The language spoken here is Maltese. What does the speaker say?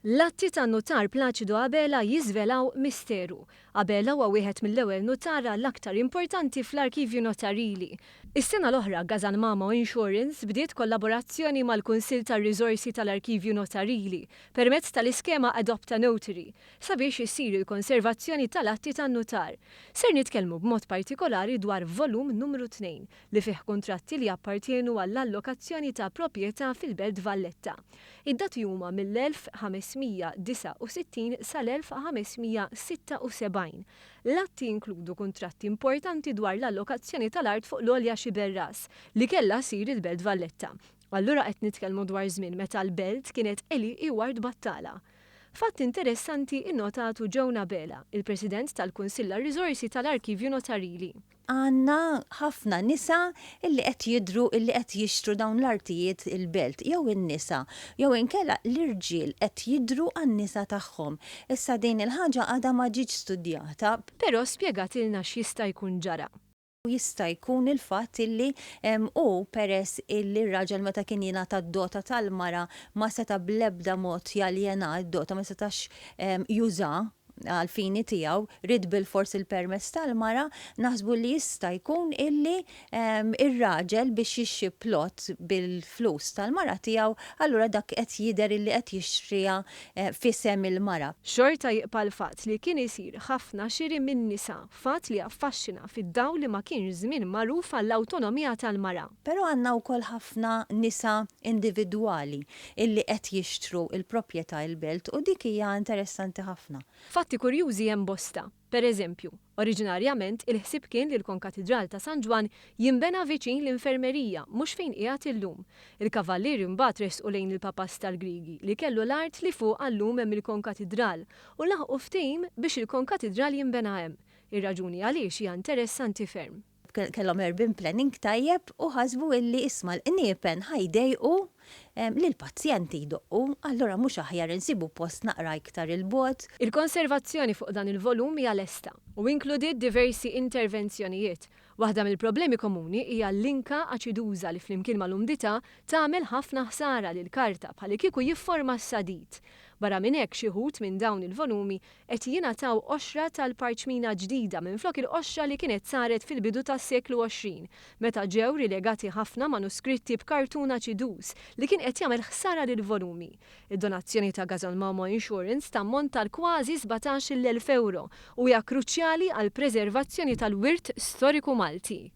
L-atti tan-Nutar Placido Abela jiżvelaw misteru. Abela huwa wieħed mill-ewwel nutara l-aktar importanti fl-Arkivju Notarili. Is-sena l-oħra GasanMamo Insurance bdiet kollaborazzjoni mal-Kunsill tar-Riżorsi tal-Arkivju Notarili permezz tal-iskema Adopt a Notary sabiex issir il-konservazzjoni tal-atti tan-nutar. Ser nitkellmu b'mod partikolari dwar volum numru 2 li fih kuntratti li jappartjenu għall-allokazzjoni ta' proprjetà fil-Belt Valletta. Id-dati huma mill-1569 sal-1576. L-atti jinkludu kuntratti importanti dwar l-allokazzjoni tal-art fuq l-għolja Xiberras li kellha ssir il-Belt Valletta. Allura qed nitkellmu dwar żmien meta l-belt kienet għelieqi u art battala. Fatt interessanti innotatu Joan Abela, il-President tal-Kunsill għar-Riżorsi tal-Arkivju Notarili. Għandna ħafna nisa illi qed jidhru illi qed jixtru dawn l-artijiet il-belt, jew in-nisa, jew inkella l-irġiel qed jidhru għan-nisa tagħhom. Issa din il-ħaġa għadha ma ġietx studjata. Però spjegatilna x'jista' jkun ġara. Jista' jkun il-fatt illi hu peress illi r-raġel meta kien jingħata d-dota tal-mara ma seta' bl-ebda mod jaljena d-dota, ma setax juża għall-fini tiegħu, ried bilfors il-permess tal-mara, naħsbu li jista' jkun illi ir-raġel biex jixtri plot bil-flus tal-mara tiegħu, allura dak qed jidher illi qed jixtriha f'isem il-mara. Xorta jibqa' l-fatt li kien isir ħafna xiri min-nisa, fatt li affaxxina fid-dawl li ma kienx żmien magħruf għall-awtonomija tal-mara. Però għandna wkoll ħafna nisa individwali illi qed jixtru l-proprjetà il-belt u dik hija interessanti ħafna. Fatti kurjużi hemm bosta. Per eżempju, oriġinarjament il-ħsieb kien li l-Konkatidral ta' San Ġwann jinbena viċin l-infermerija mhux fejn qiegħed illum. Il-Kavallieri mbagħad resqu lejn il-Papas tal-Griegi li kellu l-art li fuqha llum hemm il-Konkatidral u laħqu ftehim biex il-Konkatidral jinbena hemm. Ir-raġuni għaliex hija interessanti ferm. Kellhom urban planning tajjeb u ħasbu illi isma' l-qniepen ħa jdejqu lill-pazjenti jdoqqu, allura mhux aħjar insibu post naqra iktar 'il bogħod. Il-konservazzjoni fuq dan il-volum hija lesta u inkludiet diversi intervenzjonijiet. Waħda mill-problemi komuni hija l-linka aċiduża li flimkien mal-umdità tagħmel ħafna ħsara lill-karta bħalikieku jifforma s-sadid. Barra minn hekk xi wħud minn dawn il-volumi qed jingħataw qoxra tal-parċmina ġdida minflok il-qoxra li kienet saret fil-bidu tas-seklu 20, meta ġew rilegati ħafna manuskritti b'kartun aċiduż li kien qed jagħmel ħsara lill-volumi. Id-donazzjoni ta' Gasolmomo Insurance tammonta għal kważi 17,000 ewro u hija kruċjali għall-preservazzjoni tal-wirt storiku Malti.